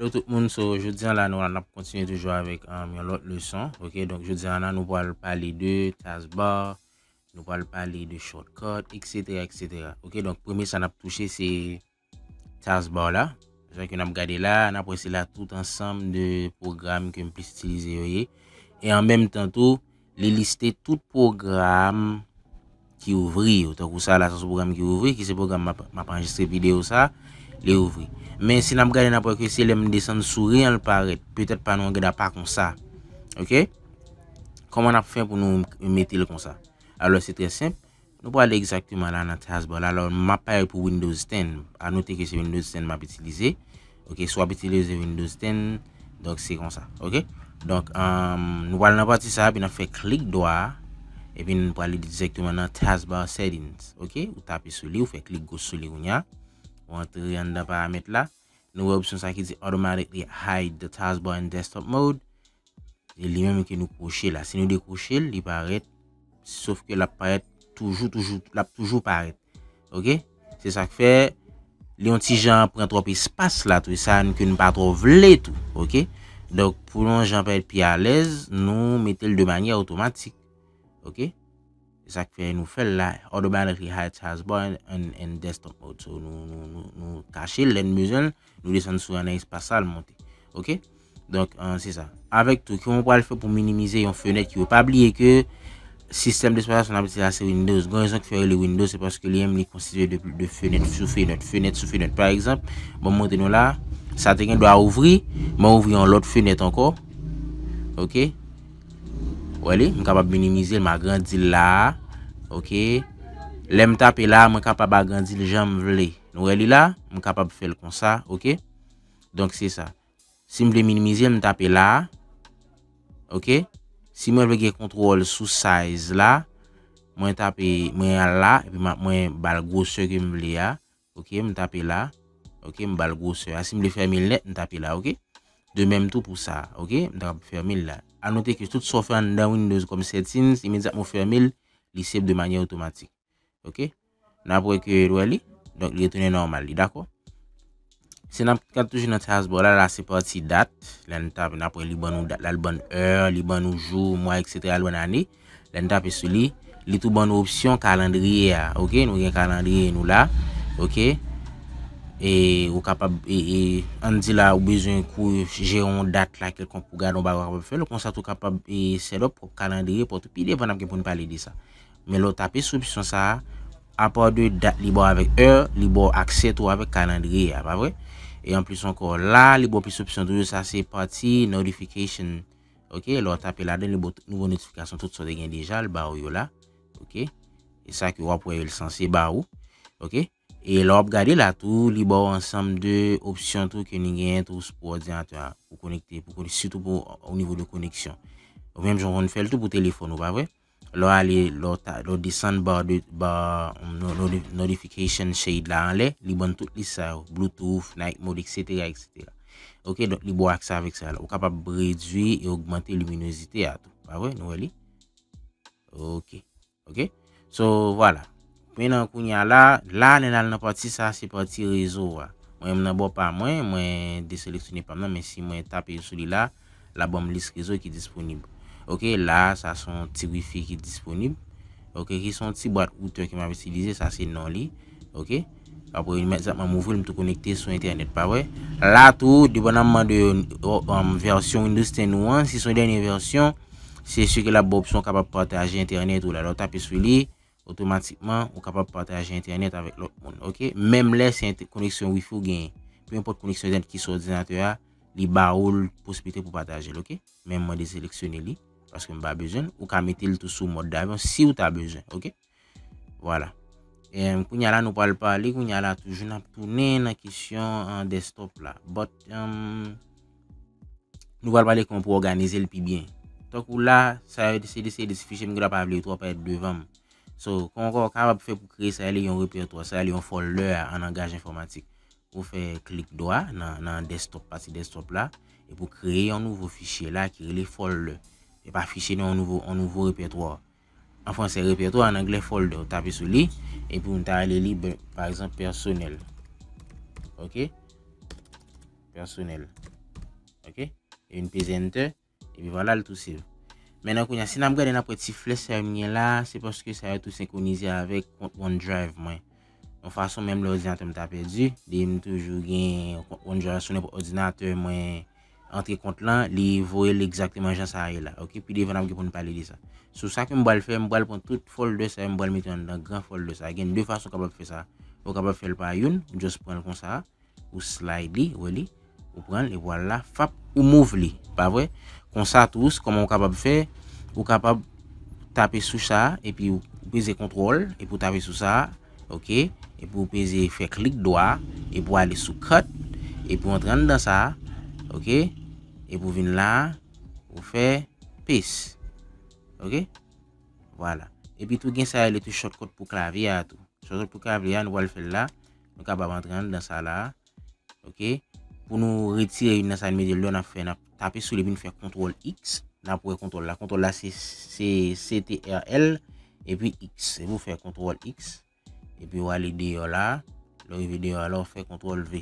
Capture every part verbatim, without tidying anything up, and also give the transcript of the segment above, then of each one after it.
Hello tout moun, so jodi a la nou n ap kontinye toujou avèk um, yon lòt leson. Ok, donk jodi a la nou pral pale de taskbar, nou pral pale de shortcut, et cetera, et cetera. Ok, donk premye sa n ap touche se taskbar la. Jan ke n ap gade la, n ap wè se la tout ansanm de pwogram ke m plis itilize yo ye. E an menm tan tou, li liste tout pwogram ki ouvri yo. Tankou sa la, sa se pwogram ki ouvri, ki se pwogram m ap, m ap anrejistre videyo sa, li ouvri. Men si n ap gade, n ap wè ke se lè m desann sou ri an l parèt. Petèt pa nou an gada pa konsa. Ok? Kòman n ap fè pou nou mete l konsa? Alò, se trè senp. Nou pral egzakteman la nan taskbar la. Alò, m ap pale pou Windows ten. A note ke se Windows ten m ap itilize. Ok, si w ap itilize Windows ten, donk se konsa. Ok? Donk, um, nou pral nan pati sa, epi n ap fè klik dwa, epi n pral egzakteman nan taskbar settings. Ok? Ou tape sou li, ou fè klik gos sou li kounye a. Ou antre anndan paramèt la. Nou wè opsyon sa ki di automatically hide the taskbar in desktop mode. E li menm ke nou kwoche la. Si nou dekwoche l, li parèt. Sof ke l ap parèt toujou, toujou, l ap toujou parèt. Ok? Se sa k fè li yon ti jan pran twòp espas la tou. E sa ke n pa twò vle tou. Ok? Donk, pou yon jan pèmèt pi alèz, nou mete l de manyè otomatik. Ok? Se sa k fè nou fè l la. Automatically hide taskbar and, and, and desktop mode. So, nou, nou, nou, nou kache l, lè n bezwen l, nou desann sou an nan espas sa, l monte. Ok? Donk, uh, se sa. Avèk tou, kòman w pral fè pou minimize yon fenèt ki yo? Pa bliye ke sistèm de eksploitasyon n ap itilize la se Windows. Gon rezon ki fè yo rele Windows, se paske li menm li konstitye de, de fenèt sou fenèt, fenèt sou fenèt. Pa egzanp, bon, m montre nou la, sa te gen dwa ouvri, mwen ouvri yon lòt fenèt ankò. Ok? Wè li, m kapab minimize l, m agrandi l la. Ok? Lè m tape la, mwen kapab agrandi l jan m vle. Nou wè li la, m kapab fè l konsa, ok? Donk se sa. Si m vle minimize l, m tape la. Ok? Si mwen vle gen kontwòl sou size la, mwen tape, mwen al la, epi m ap, mwen ba l gwosè ke m vle a. Ok, m tape la. Ok, m ba l gwosè a. Si m vle fèmen l nèt, m tape la, ok? De menm tou pou sa, ok? M ta kab fèmen l la. A note ke tout sa w fè anndan Windows kòm settings, imedyatman w fèmen l, li save de manyè otomatik. Ok? N ap wè ke l wè li. Donk, li retounen nòmal li, dakò? Si n ap gade toujou nan taskbar la, la se pati dat. Lè n tape, n ap wè li ban nou dat la, li ban nou è, li ban nou jou, mwa, et cetera, li ban n ane. Lè n tape sou li, li tou ban nou opsyon kalandriye a. Ok, nou gen kalandriye nou la. Ok. E ou kapab, e, e, ann di la, ou bezwen kou jere yon dat la kèlkonk pou gade yon bagay, ou kapab fè l. Konsa tou kapab, e, set up pwòp kalandriye pa w tou. Pi devan n ap gen pou n pale de sa. Men lè w tape sou opsyon sa a, apa de dat li ba w avèk è, li ba w aksè tou avèk kalandriye a, pa vre? E anplis ankò, la, li ba w plis opsyon toujou, sa se pati notification. Ok, lè w tape ladan, li ba w tout nouvo notifikasyon, tout sa w te gen deja, li ba w yo la. Ok, e sa ke w ap wè yo, li sanse ba ou. Ok, e lè w ap gade la tou, li ba w ansanm de opsyon tou ke ni genyen tou pou òdinatè a, pou konekte, pou konekte, sitou pou o nivo de koneksyon. Ou menm jan w konn fè l tou pou telefòn ou, pa vre? Lè w ale, lè w ta, lè w desann ba de, ba, no-, no-, notification shade la anlè, li ban n tout lis sa yo, Bluetooth, night mode, et cetera, et cetera. Ok, donk li ba w aksè avèk sa la. Ou kapab redui e ogmante liminozite a tou. Pa vre? Nou wè li? Ok. Ok? So, vwala. Mennen kounye a la, la, lè n al nan pati sa, se pati rezo a. Mwen menm nan bò pa mwen, mwen deseleksyone pa m nan, men si mwen tape sou li la, l ap ban m lis rezo ki disponib. Ok, la, sa se yon ti wifi ki disponib. Ok, ki se yon ti bwat woutè ke m ap itilize, sa se non li. Ok? Apre, imedyatman m ouvri l, m tou konekte sou entènèt, pa vre? La tou, depandamman de, um, vèsyon Windows ten ou an, si se yon dènye vèsyon, se si ke l ap ba w opsyon w kapab pataje entènèt ou la. Lè w tape sou li, otomatikman, ou kapab pataje entènèt avèk lòt moun, ok? Menm lè se ent-, koneksyon wifi ou genyen. Pe enpòt koneksyon entènèt ki sou òdinatè a, li ba ou l posiblite pou pataje l, ok? Men mwen deseleksyone li, paske m pa bezwen l. Ou ka mete l tou sou mòd davyon si w ta bezwen, ok? Vwala. Em, kounye a la, nou pral pale, kounye a la, toujou n ap tounen nan kesyon, an, desktop la. But, em, nou pral pale kòman pou òganize l pi byen. Tankou la, sa yo se de, se de ti fichye m gen dwa pa vle yo twò parèt devan m. So, kòman w kapab fè pou kreye sa yo rele yon repètwa, sa yo rele yon folder an langaj enfòmatik? Ou fè klik dwa nan, nan desktop, pati desktop la, epi w kreye yon nouvo fichye la ki rele folder. E pa fichye non, yon nouvo, yon nouvo repètwa. An fransè, repètwa, an anglè, folder. Ou tape sou li, epi w ta rele li, ben, pa egzanp, pèsonèl. Ok? Pèsonèl. Ok? Epi n peze enter. Epi vwala, l tou save. Mentnan kounye a, si n ap gade, n ap wè ti flèch sa yo m gen la, se paske sa yo tou senkwonize avèk kont OneDrive mwen. Yon fason, menm lè òdinatè m ta pèdi, depi m toujou gen kont OneDrive sou nenpòt òdinatè mwen, antre kont lan, li voye l egzakteman jan sa a ye la. Ok, pi devan n ap gen pou n pale de sa. So sa ke m pral fè, m pral pran tout folder sa yo, m pral mete yo anndan gran folder sa a. Gen de fason w kapab fè sa. Ou kapab fè l pa youn, ou just pran l konsa, ou slide li, ou wè li, ou pran l, epi w al la, fap, ou move li, pa vre? Konsa tou, kòman w kapab fè? Ou kapab tape sou sa, epi ou peze kontwòl, epi ou tape sou sa, ok? Epi ou peze fè klik dwa, epi ou ale sou cut, epi ou antre anndan sa, ok? Epi ou vin la, ou fè paste, ok? Vwala. Epi tou gen sa yo rele tou shortcut pou klavye a tou. Shortcut pou klavye a, nou pral fè l la. Nou kapab antre anndan sa la. Ok? Pou nou retire youn nan sa n mete l yo, n ap fè, n ap tape sou li, epi n fè kontwòl X. N ap wè kontwòl la. Kontwòl la se, se C T R L, epi X. Epi ou fè kontwòl X. Epi ou ale deyò la. Lè w rive deyò la, ou fè kontwòl V.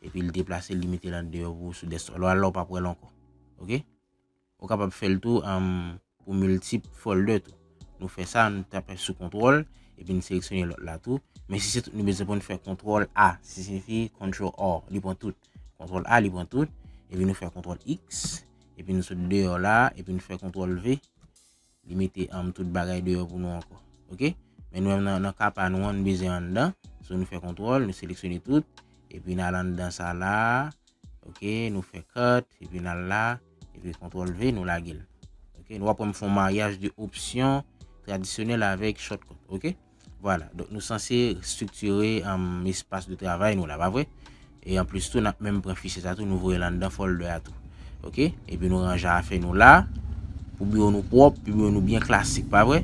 Epi l deplase, li mete l andeyò pou ou sou desktop. Lè w al la, ou p ap wè l ankò. Ok? Ou kapab fè l tou, um, pou miltip folder tou. Nou fè sa, nou tape sou kontwòl, epi n seleksyone lòt la tou. Men si se tout nou bezwen pou n fè kontwòl A, se siyifi control R, li pran tout. Kontwòl A, li pran tout, epi nou fè kontwòl X, epi nou sot deyò la, epi nou fè kontwòl V, li mete, um, tout bagay deyò pou nou ankò. Ok? Men nou menm nan, nan ka pa nou an, nou bezwen anndan, so nou fè kontwòl, nou seleksyone tout, epi n al anndan sa la, ok, nou fè cut, epi n al la, epi kontwòl V, nou lage l. Ok, nou wè m fè yon maryaj de opsyon tradisyonèl avèk shortcut, ok? Vwala, donk nou sanse estriktire, um, espas de travay nou la, pa vre? E anplis tou, n ap menm pran fichye sa tou, nou voye l anndan folder a tou. Ok? Epi nou ranje afè nou la, pou biwo nou pwòp, pou biwo nou byen klasik, pa vre?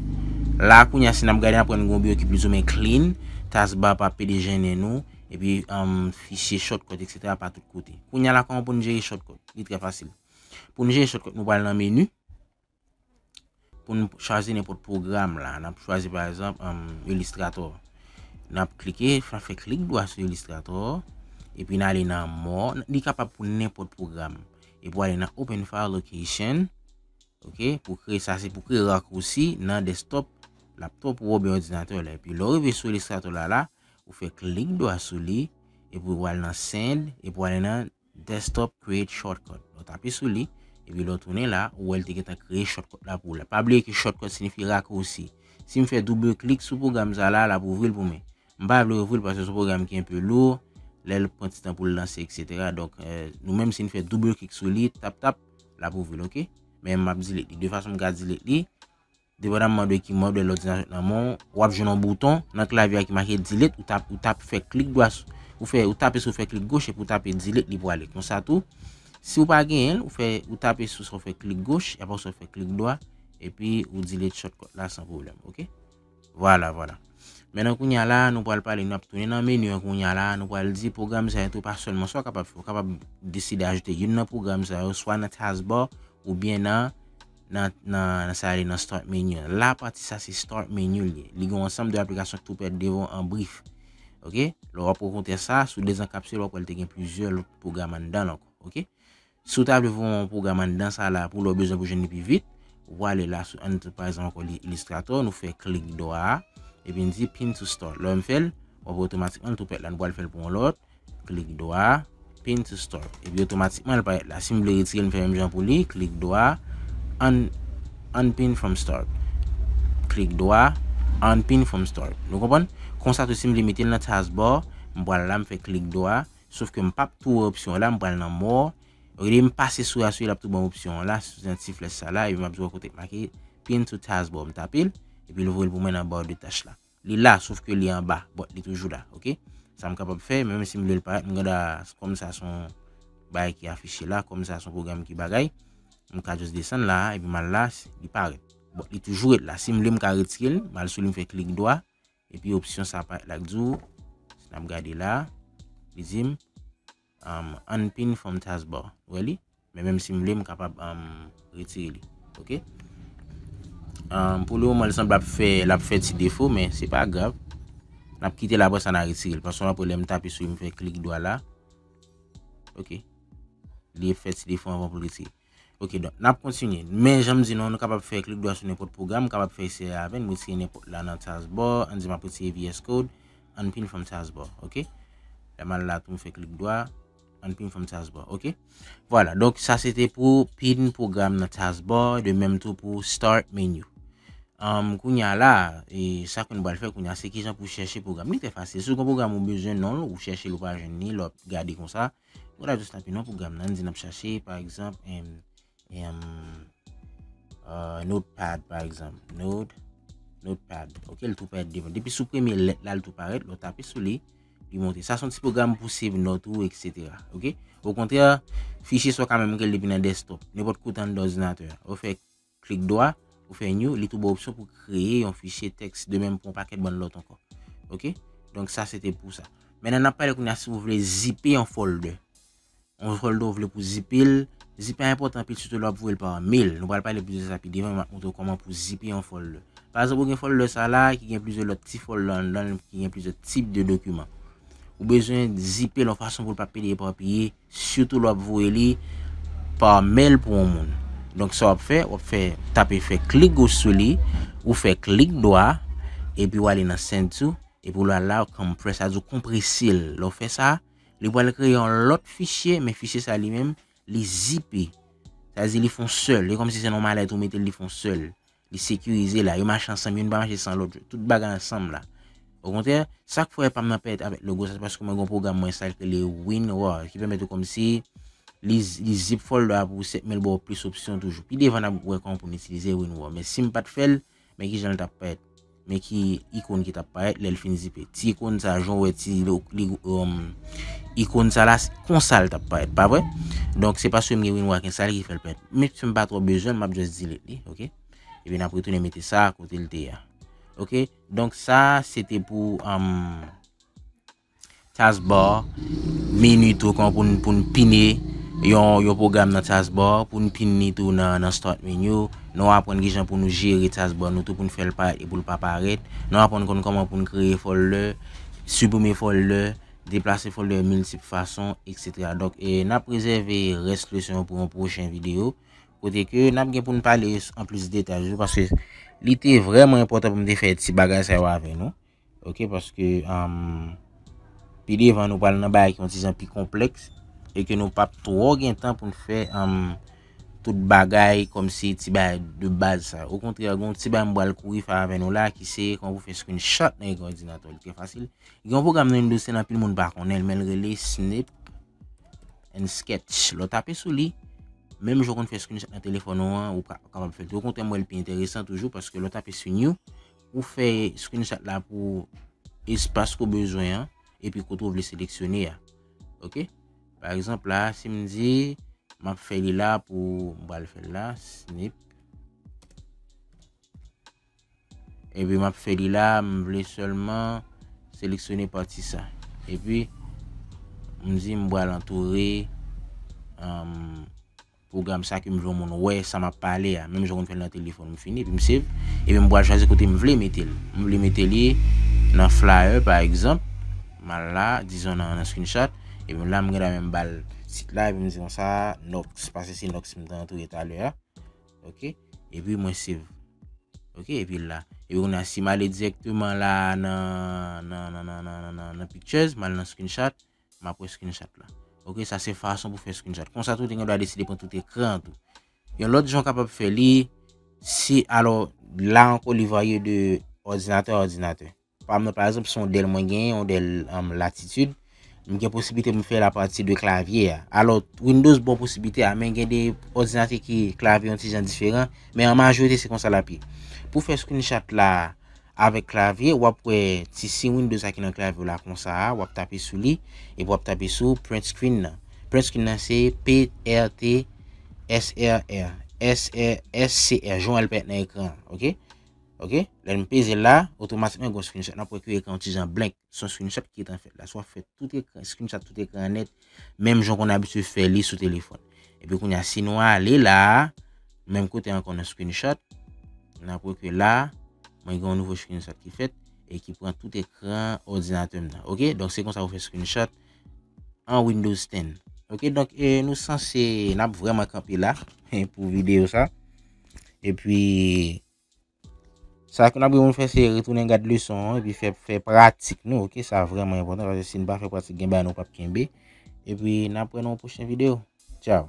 La, kounye a, si n ap gade, n ap wè n gen yon biwo ki plizoumwen clean, taskbar pa pede jennen nou, epi, um, fichye shortcut, et cetera pa tout kote. Kounye a la, kòman pou n jere shortcut? Li trè fasil. Pou n jere shortcut, nou pral nan meni. Pou n chwazi nenpòt pwogram la, n ap chwazi, pa egzanp, um, Illustrator. N ap klike, n ap fè klik dwa sou Illustrator, epi n ale nan More. Li kapab pou nenpòt pwogram. Epi w ale nan Open File Location. Ok, pou kreye sa, se pou kreye rakousi nan desktop, laptop ou oubyen òdinatè w la. Epi lè w rive sou Illustrator la, la, ou fè klik dwa sou li, epi w al nan Send, epi w ale nan Desktop Create Shortcut. Lè w tape sou li, epi lè w tounen la, ou wè l te gentan kreye shortcut la pou ou la. Pa bliye ke shortcut siyifi rakousi. Si m fè double klik sou pwogram sa la, l ap ouvri l pou mwen. M pa vle ouvri l paske se yon pwogram ki enpe lou, lè l pran ti tan pou l lanse, et cetera. Donk, eh, nou menm, si n fè double klik sou li, tap tap, l ap ouvri l, ok? Men m ap delete li. De fason m ka delete li, depandamman de ki modèl òdinatè nan men w, w ap jwenn yon bouton nan klavye a ki make delete, ou tap, ou tap fè klik dwa, ou fè, ou tape sou fè klik goch epi ou tape delete, li prale. Konsa tou, si w pa genyen l, ou fè, ou tape sou sa, w fè klik goch, epi sa w fè klik dwa, epi ou delete shortcut la san pwoblèm, ok? Vwala, vwala. Mentnan kounye a la, nou pral pale, n ap tounen nan meni an kounye a la, nou pral di pwogram sa yo tou pa sèlman sa w kapab fè, ou kapab deside ajoute youn nan pwogram sa yo, swa nan taskbar, oubyen nan, nan, nan, nan sa rele nan start menu an. La pati sa se start menu li ye. Li gen yon ansanm de aplikasyon k tou prèt devan w an brif. Ok? Lè w ap rankontre sa, sou dezankapsile, w ap wè l te gen plizyè lòt pwogram anndan l ankò. Ok? Si w ta vle voye yon pwogram anndan sa la pou lè w bezwen pou jwenn li pi vit, ou ale la sou, ann, pa egzanp, ankò li, Illustrator, nou fè klik dwa a, epi n di pin to start. Lè m fè l, w ap wè otomatikman l tou prèt la. Nou pral fè l pou yon lòt. Klik dwa, pin to start. Epi otomatikman l parèt la. Si m vle retire l, m fè menm jan pou li. Klik dwa, un, unpin from start. Klik dwa, unpin from start. Nou konprann? Konsa tou, si m vle mete l nan taskbar, m pral la, m fè klik dwa. Sof ke m p ap tou wè opsyon an la, m pral nan more. Olye m pase sou a sou li, l ap tou ban m opsyon an la, sou ti flèch sa la, epi m ap di w kote k make pin to taskbar. M tape l, epi l voye l pou mwen nan bar de tach la. Li la, sof ke li anba, but li toujou la, ok? Sa m kapab fè, menm si m vle l parèt, m gade a, kòm sa se yon bagay ki afiche la, kòm sa se yon pwogram ki bagay, m ka just desann la, epi m al la, li parèt. But li toujou ret la. Si m vle, m ka retire l, m al sou li, m fè klik dwa, epi opsyon sa parèt la k di w, si n ap gade la, li di m, um, unpin from taskbar. Ou wè li? Men menm si m vle, m kapab, um, retire li. Ok? Um, pou le moman, li sanble ap fè, l ap fè ti defo, men se pa grav. N ap kite l, apre sa, n a retire l. Paske apre, lè m tape sou li, m fè klik dwa la. Ok. li fè ti defo anvan pou l retire. Ok, donk, n ap kontinye. Men, jan m di nou, nou kapab fè klik dwa sou nenpòt pwogram, m kapab fè eseye avè n, m retire nenpòt la nan taskbar, ann di m ap retire V S Code, unpin from taskbar, ok? Lè m al la tou, m fè klik dwa, unpin from taskbar, ok? Vwala, donk, sa se te pou pin pwogram nan taskbar, de menm tou pou start menu. Um, kounye a la, e sa ke nou pral fè kounye a, se kijan pou chèche pwogram. Li trè fasil. Si w gen pwogram ou bezwen non l, ou chèche l, ou pa jwenn li, lè w ap gade konsa, ou la jis tape non pwogram nan, di n ap chache, pa egzanp, em, em, euh, Notepad, pa egzanp. Node, Notepad. Ok, l tou parèt devan. Depi sou premye lèt la, l tou parèt, lè w tape sou li, li monte. Sa se yon ti pwogram pou save nòt ou, et cetera. Ok? Okontrè, fichye sa w ka menm kreye l depi nan desktop. Nenpòt kote anndan òdinatè a. Ou fè klik dwa, ou fè new, li tou ba w opsyon pou kreye yon fichye tèks, de menm pou yon pakèt bann lòt ankò. Ok? Donk sa se te pou sa. Mentnan n ap pale kounye a si w vle zipe yon folder. Yon folder w vle pou zipe l, zipe a enpòtan anpil sitou lè w ap voye l pa mail. Nou pral pale plis de sa pi devan, m ap montre w kòman pou zipe yon folder. Pa egzanp, ou gen folder sa la ki gen plizyè lòt ti folder anndan l, ki gen plizyè tip de dokiman. Ou bezwen zipe l yon fason pou l pa pede epapiye, sitou lè w ap voye li pa mail pou yon moun. Donk sa w ap fè, w ap fè, tape fè klik gòch sou li, ou fè klik dwa, epi w ale nan send to, epi w la la, w compress, sa di w konprese l. Lè w fè sa, li pral kreye yon lòt fichye, men fichye sa li menm, li zipe. Sa di li fè yon sèl. Li kòmsi se nan yon malèt ou mete l, li fè yon sèl. Li sekirize la. Yo mache ansanm, youn pa mache san lòt. Tout bagay ansanm la. Okontrè, sa k fè pa m nan pèt avèk logo sa, se paske mwen gen yon pwogram mwen enstale ki rele WinRAR, ki pèmèt ou kòmsi li, li zip folder a pou ou, sèt men l ba w plis opsyon toujou. Pi devan n ap wè kòman pou n itilize WinRAR. Men si m pa t fè l, men kijan l t ap parèt. Men ki ikòn ki t ap parèt lè l fin zipe. Ti ikòn sa, jan w wè ti lo-, li, um, ikòn sa la, s-, konsa l t ap parèt, pa vre? Donk, se paske m gen WinRAR enstale ki fè l parèt. Men si m pa twò bezwen l, m ap just delete li, ok? Epi n ap retounen mete sa kote l te ye a. Ok? Donk, sa, se te pou, um, taskbar, menu tou, kòman pou n, pou n pine yon, yon pwogram nan taskbar, pou n pin li tou nan, nan start menu. Nou aprann kijan pou nou jere taskbar nou tou, pou n fè l parèt e pou l pa parèt. Nou aprann konn kòman pou n kreye folder, siprime folder, deplase folder miltip fason, et cetera. Donk, e, n ap rezève rès leson yo pou yon pwochen videyo, kote ke n ap gen pou n pale an plis detay, paske li te vrèman enpòtan pou m te fè ti bagay sa yo avè nou. Ok, paske, um, pi devan nou pral nan bagay ki yon ti jan pi konplèks e ke nou p ap twò gen tan pou n fè, um, tout bagay kòmsi ti bagay de baz sa. Okontrè, gen yon ti bagay m pral kouri fè avè nou la ki se kòman pou fè screenshot nan ekran òdinatè w. Li trè fasil. Gen yon pwogram nan Windows ten anpil moun pa konnen l, men l rele Snip and Sketch. Lè w tape sou li, menm jan w konn fè screenshot nan telefòn ou an, ou ka, kapab fè l tou. Okontrè, m wè l pi enteresan toujou paske lè w tape sou new, ou fè screenshot la pou espas ke w bezwen an, epi kote w vle seleksyone a. Ok? Pa egzanp la, si m di, m ap fè li la pou, m pral fè l la, Snip. Epi m ap fè li la, m vle sèlman seleksyone pati sa. Epi, m di m pral antoure, um, pwogram sa ke m vle yon moun wè sa m ap pale a. Menm jan w konn fè l nan telefòn, m fini, epi m save. Epi m pral chwazi kote m vle mete l. M vle mete li nan flyer, pa egzanp. M al la, dizon nan, nan screenshot. Epi la, m gen dwa menm ba l tit la, epi m di konsa, Nox, paske se Nox m te antoure talè a. Ok? Epi mwen save. Ok, epi la. Epi kounye a, si m ale dirèkteman la nan, nan, nan pictures, m al nan screenshot, m ap wè screenshot la. Ok, sa se fason pou fè screenshot. Konsa tou, ou te gen dwa deside pran tout ekran an tou. Yon lòt jan w kapab fè li, si, alò, la ankò, li varye de òdinatè a òdinatè. Pa m nan, pa egzanp, se yon Dell mwen genyen, yon Dell, um, Latitude. M gen posiblite pou m fè l apati de klavye a. Alò, Windows ba w posiblite a, men gen de òdinatè ki klavye yon ti jan diferan, men an majorite se konsa l ap ye. Pou fè screenshot la avèk klavye, w ap wè ti siy Windows sa ki nan klavye w la konsa a, w ap tape sou li, epi w ap tape sou print screen nan. Print screen nan se P R T S R R, S R S C R, jan w wè l parèt nan ekran an, ok? Ok? Lè m peze l la, otomatikman gen yon screenshot. N ap wè ke ekran an ti jan blank. Se yon screenshot ki gentan fèt la. Si w ap fè tout ekran, screenshot tout ekran an nèt, menm jan w konn abitye fè li sou telefòn. Epi kounye a, si nou ale la, menm kote ankò nan screenshot, n ap wè ke la, mwen gen yon nouvo screenshot ki fèt e ki pran tout ekran òdinatè m nan. Ok? Donk, se konsa ou fè screenshot an Windows ten. Ok, donk, e, nou sanse, n ap vrèman kanpe la pou videyo sa. Epi, sa ke n ap gen pou nou fè, se retounen gad leson an, epi fè, fè pratik nou, ok? Sa vrèman enpòtan, paske si n pa fè pratik, gen bagay nou p ap kenbe. Epi, n ap wè nan yon pwochen videyo. Tchao.